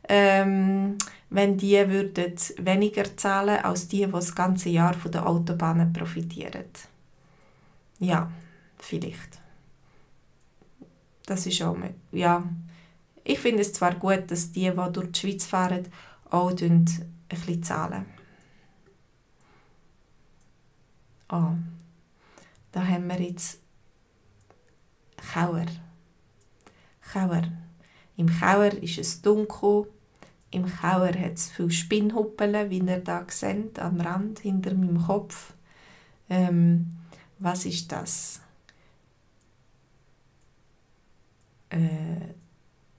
wenn die würden weniger zahlen als die das ganze Jahr von den Autobahnen profitieren. Ja, vielleicht. Das ist auch ja. Ich finde es zwar gut, dass die durch die Schweiz fahren, auch ein bisschen zahlen. Oh, da haben wir jetzt Kauer. Im Kauer ist es dunkel. Im Kauer hat es viele Spinnhuppeln, wie ihr hier seht, am Rand, hinter meinem Kopf. Was ist das?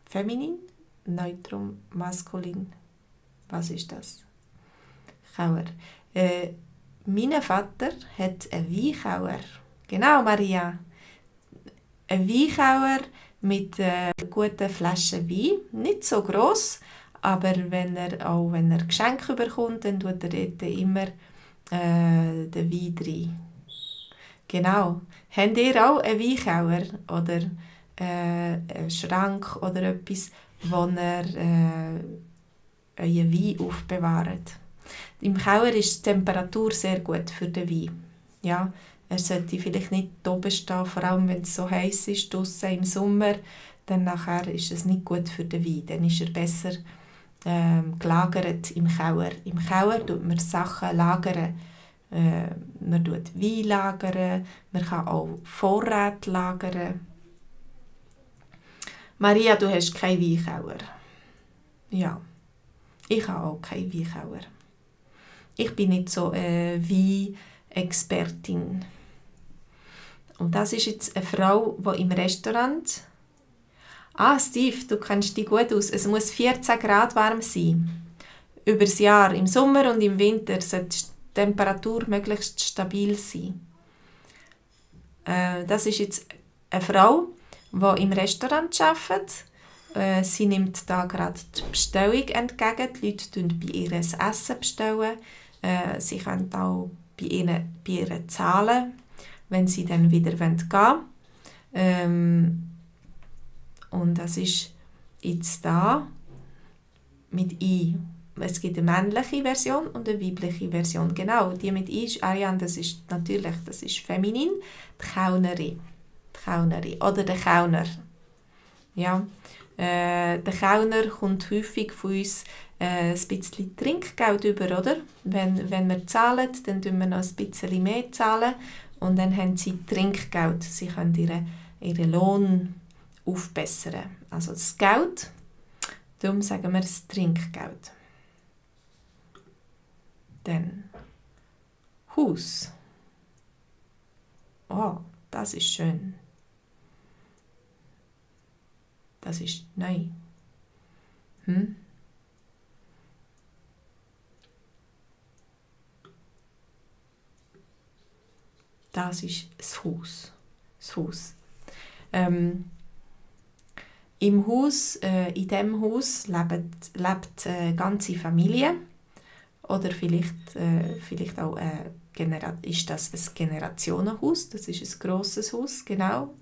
Feminin? Neutrum? Maskulin? Was ist das? Kauer. Mein Vater hat einen Weinkauer. Genau, Maria. Ein Weinkauer mit guten Flaschen Wein. Nicht so gross, aber wenn er Geschenke bekommt, dann tut er dort immer den Wein rein. Genau. Habt ihr auch einen Weinkauer oder einen Schrank oder etwas, wo ihr euren Wein aufbewahrt. Im Keller ist die Temperatur sehr gut für den Wein. Ja, er sollte vielleicht nicht oben stehen, vor allem wenn es so heiß ist draussen im Sommer. Dann nachher ist es nicht gut für den Wein. Dann ist er besser gelagert im Keller. Im Keller tut man Sachen lagern. Man tut Wein lagern, man kann auch Vorräte lagern. Maria, du hast keinen Weinkeller. Ja, ich habe auch keinen Weinkeller. Ich bin nicht so eine Weinexpertin. Und das ist jetzt eine Frau, die im Restaurant... Steve, du kennst dich gut aus. Es muss 14 Grad warm sein. Über das Jahr. Im Sommer und im Winter sollte die Temperatur möglichst stabil sein. Das ist jetzt eine Frau, die im Restaurant arbeitet. Sie nimmt da gerade die Bestellung entgegen. Die Leute bestellen bei ihr ein Essen. Bestellen. Sie können auch bei ihr zahlen, wenn sie dann wieder gehen wollen. Und das ist jetzt da mit «i». Es gibt eine männliche Version und eine weibliche Version. Genau, die mit «i» ist Ariane, das ist feminin, die Kellnerin. Oder der Kellner. Ja. Der Kellner kommt häufig von uns ein bisschen Trinkgeld über, oder? Wenn wir zahlen, dann zahlen wir noch ein bisschen mehr zahlen und dann haben sie Trinkgeld. Sie können ihren Lohn aufbessern. Also das Geld, darum sagen wir das Trinkgeld. Dann Haus. Oh, das ist schön. Das ist neu. Das ist das Haus. Das Haus. Im Haus, in diesem Haus lebt eine ganze Familie. Oder vielleicht auch ist das ein Generationenhaus. Das ist ein grosses Haus, genau.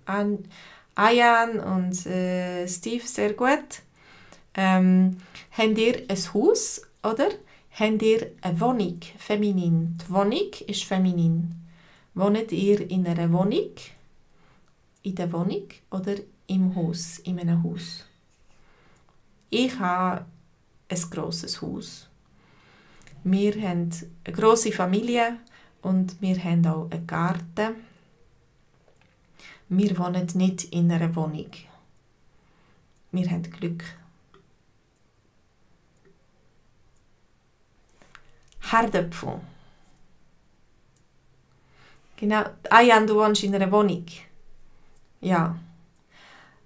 Ayan und Steve, sehr gut. Habt ihr ein Haus, oder? Habt ihr eine Wohnung, feminin? Die Wohnung ist feminin. Wohnt ihr in einer Wohnung? In der Wohnung oder im Haus, in einem Haus? Ich habe ein grosses Haus. Wir haben eine grosse Familie und wir haben auch einen Garten. Wir wohnen nicht in einer Wohnung. Wir haben Glück. Herdöpfel. Genau. Ayan, du wohnst in einer Wohnung. Ja.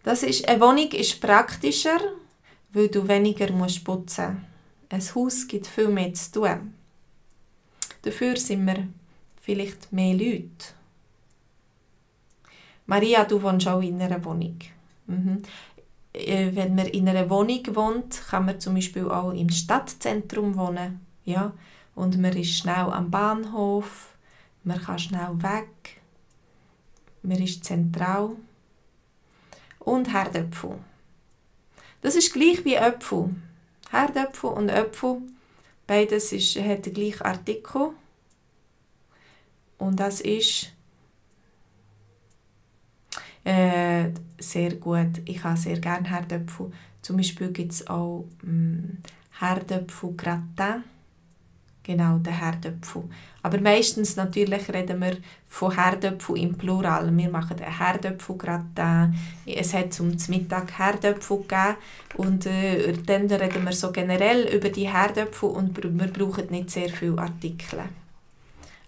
Eine Wohnung ist praktischer, weil du weniger putzen musst. Ein Haus gibt viel mehr zu tun. Dafür sind wir vielleicht mehr Leute. Maria, du wohnst auch in einer Wohnung. Wenn man in einer Wohnung wohnt, kann man zum Beispiel auch im Stadtzentrum wohnen. Ja? Und man ist schnell am Bahnhof, man kann schnell weg, man ist zentral. Und Herdöpfel. Das ist gleich wie Äpfel. Herdöpfel und Äpfel, beides hat den gleichen Artikel. Und das ist sehr gut. Ich habe sehr gerne Herdöpfel. Zum Beispiel gibt es auch Herdöpfel-Gratin. Genau, der Herdöpfel. Aber meistens natürlich reden wir von Herdöpfel im Plural. Wir machen einen Herdöpfel-Gratin. Es hat zum Mittag Herdöpfel gegeben. Und dann reden wir so generell über die Herdöpfel und wir brauchen nicht sehr viele Artikel.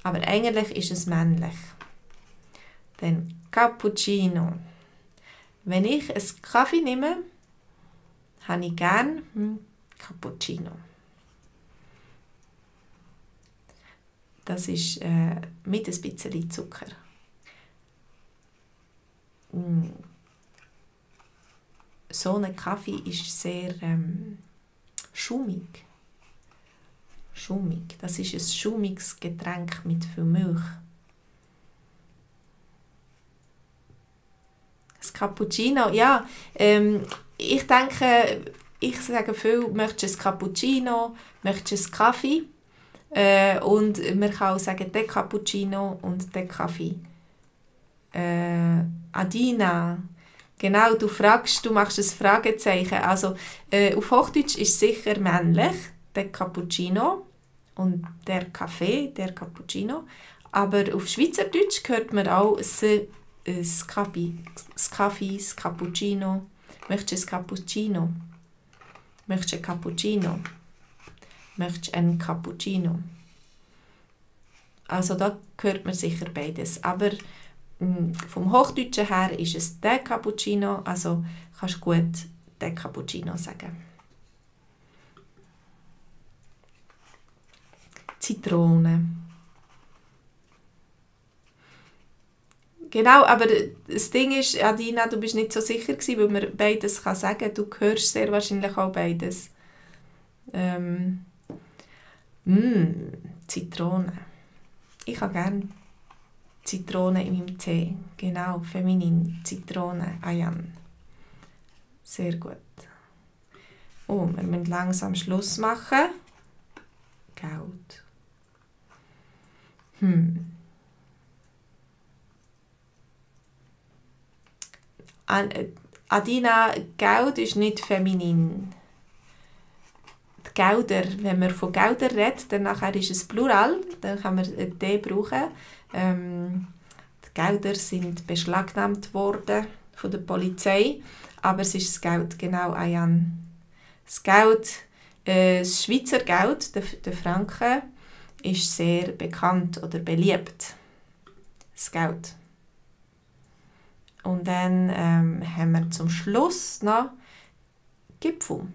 Aber eigentlich ist es männlich. Dann Cappuccino. Wenn ich einen Kaffee nehme, habe ich gerne Cappuccino. Das ist mit ein bisschen Zucker. So ein Kaffee ist sehr schaumig. Das ist ein schaumiges Getränk mit viel Milch. Das Cappuccino, ja, ich denke, ich sage viel, möchtest du ein Cappuccino, möchtest du einen Kaffee? Und man kann auch sagen, der Cappuccino und der Kaffee. Adina. Genau, du fragst, du machst ein Fragezeichen. Also auf Hochdeutsch ist es sicher männlich, der Cappuccino und der Kaffee, der Cappuccino. Aber auf Schweizerdeutsch hört man auch das Kaffee, das Cappuccino. Möchtest du ein Cappuccino? Möchtest du ein Cappuccino? Möchtest du einen Cappuccino? Also da hört man sicher beides. Aber vom Hochdeutschen her ist es der Cappuccino, also kannst du gut den Cappuccino sagen. Zitrone. Genau, aber das Ding ist, Adina, du bist nicht so sicher gewesen, weil man beides kann sagen. Du hörst sehr wahrscheinlich auch beides. Zitrone. Ich habe gerne Zitrone in meinem Tee. Genau, feminin. Zitrone, Ayan. Sehr gut. Oh, wir müssen langsam Schluss machen. Gold. Adina, Geld ist nicht feminin. Die Gelder, wenn man von Geldern redet, dann nachher ist es Plural, dann kann man «d» brauchen. Die Gelder sind beschlagnahmt worden von der Polizei, aber es ist das Geld, genau, Ayan. Das Geld, das Schweizer Geld, der Franken, ist sehr bekannt oder beliebt. Das Geld. Und dann haben wir zum Schluss noch Gipfel.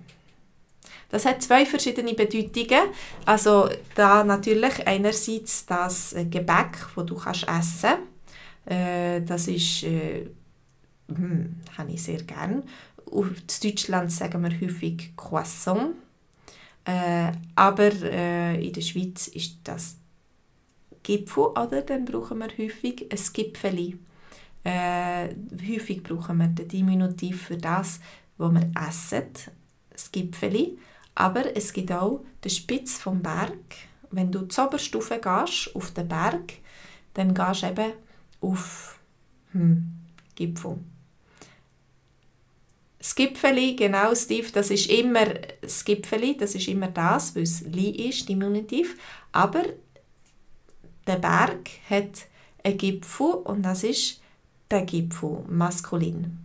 Das hat zwei verschiedene Bedeutungen. Also da natürlich einerseits das Gebäck, das du kannst essen kannst. Das ist, habe ich sehr gerne. In Deutschland sagen wir häufig Croissant. Aber in der Schweiz ist das Gipfel, oder? Dann brauchen wir häufig ein Gipfeli. Häufig brauchen wir den Diminutiv für das, was wir essen, das Gipfeli. Aber es gibt auch den Spitz vom Berg. Wenn du zur Oberstufe gehst, auf den Berg, dann gehst du eben auf Gipfel. Das Gipfeli, genau, Steve, das ist immer das Gipfeli, das ist immer das, weil es «li» ist, Diminutiv. Aber der Berg hat einen Gipfel und das ist der Gipfel, maskulin.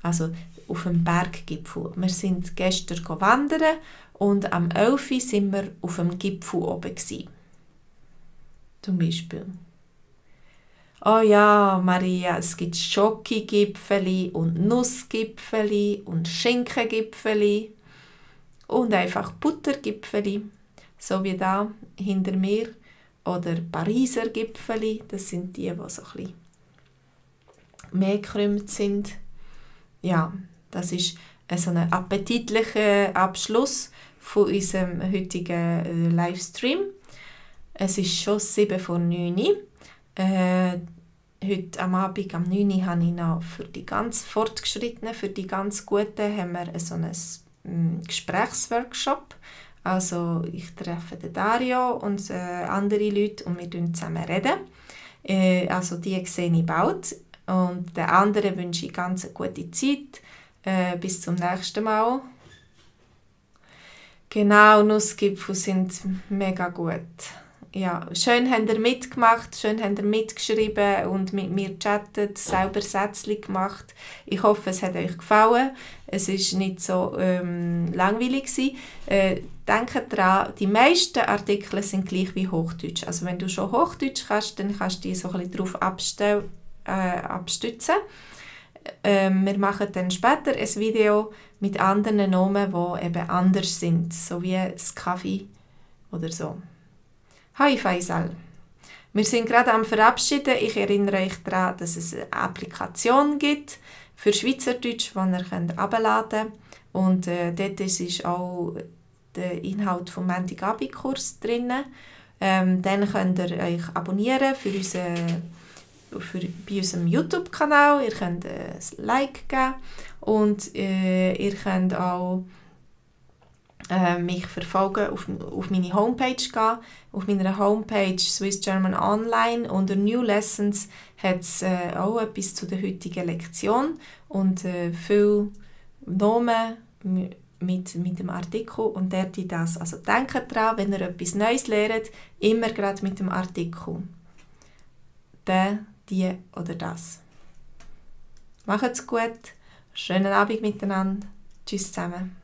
Also auf dem Berggipfel. Wir sind gestern wandern und am 11. Uhr sind wir auf dem Gipfel oben gewesen. Zum Beispiel. Oh ja, Maria, es gibt Schokogipfeli und Nussgipfeli und Schinkengipfeli und einfach Buttergipfeli, so wie da hinter mir. Oder Pariser Gipfeli, das sind die so ein bisschen mehr gekrümmt sind. Ja, das ist so ein appetitlicher Abschluss von unserem heutigen Livestream. Es ist schon 7 vor 9 Uhr. Heute am Abend, am 9 Uhr, habe ich noch für die ganz Fortgeschrittenen, für die ganz Guten, haben wir so einen Gesprächsworkshop. Also ich treffe den Dario und andere Leute und wir reden zusammen. Also die sehe ich bald. Und den anderen wünsche ich ganz eine gute Zeit. Bis zum nächsten Mal. Genau, Nussgipfel sind mega gut. Ja, schön habt ihr mitgemacht, schön habt ihr mitgeschrieben und mit mir gechattet, selber Sätzchen gemacht. Ich hoffe, es hat euch gefallen. Es war nicht so langweilig gewesen. Denkt daran, die meisten Artikel sind gleich wie Hochdeutsch. Also wenn du schon Hochdeutsch kannst, dann kannst du dich so ein bisschen darauf abstützen. Wir machen dann später ein Video mit anderen Nomen, die eben anders sind, so wie das Kaffee oder so. Hi Faisal, wir sind gerade am Verabschieden. Ich erinnere euch daran, dass es eine Applikation gibt für Schweizerdeutsch, die ihr herunterladen könnt. Und dort ist auch der Inhalt vom Montagabendkurs drin. Dann könnt ihr euch abonnieren für unseren bei unserem YouTube-Kanal. Ihr könnt ein Like geben und ihr könnt auch mich verfolgen, auf meine Homepage gehen. Auf meiner Homepage Swiss German Online unter New Lessons hat es auch etwas zu der heutigen Lektion und viele Nomen mit dem Artikel und dort das. Also denkt daran, wenn ihr etwas Neues lernt, immer gerade mit dem Artikel. Der, die oder das. Macht's gut, schönen Abend miteinander. Tschüss zusammen.